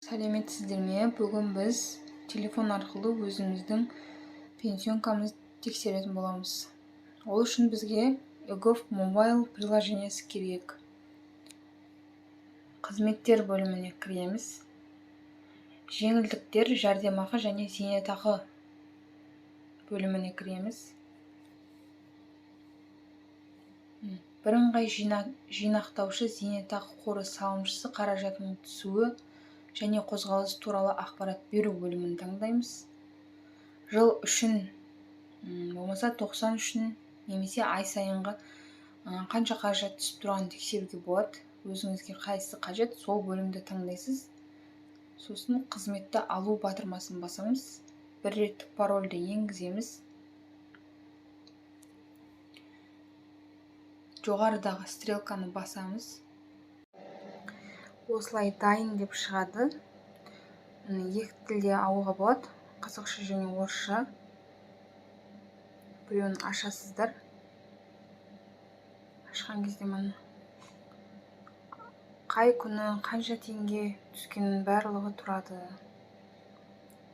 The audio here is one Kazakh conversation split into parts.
Сәлеметсіздер ме! Бүгін біз телефон арқылы өзіміздің пенсионкамызды тексеретін боламыз. Ол үшін бізге eGov Mobile приложениесі керек. Қызметтер бөліміне кіреміз. Жеңілдіктер, жәрдемақы және зейнетақы бөліміне кіреміз. Бірыңғай жинақтаушы зейнетақы қоры салымшысы қаражатының түсуі және қозғалысы туралы ақпарат беру бөлімін таңдаймыз. Жыл үшін, болмаса 90 үшін немесе ай сайынғы қанша қаражат түсіп тұрғанын тексеруге болады. Өзіңізге қайсысы қажет, сол бөлімді таңдайсыз. Сосын қызметті алу батырмасын басамыз. Бір реттік парольді енгіземіз. Жоғарыдағы стрелканы басамыз. Осылай дайын деп шығады. Міне, екі тілде алуға болады, қазақша және орысша. Біреуін ашасыздар. Ашқан кезде міне қай күні қанша теңге түскенінің барлығы тұрады.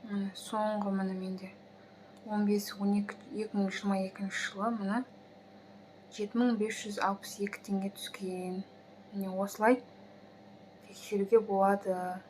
Міне, соңғы, міне, менде 15.12.2022 жылы, міне, 7562 теңге түскен. Міне, осылай тексеруге болады.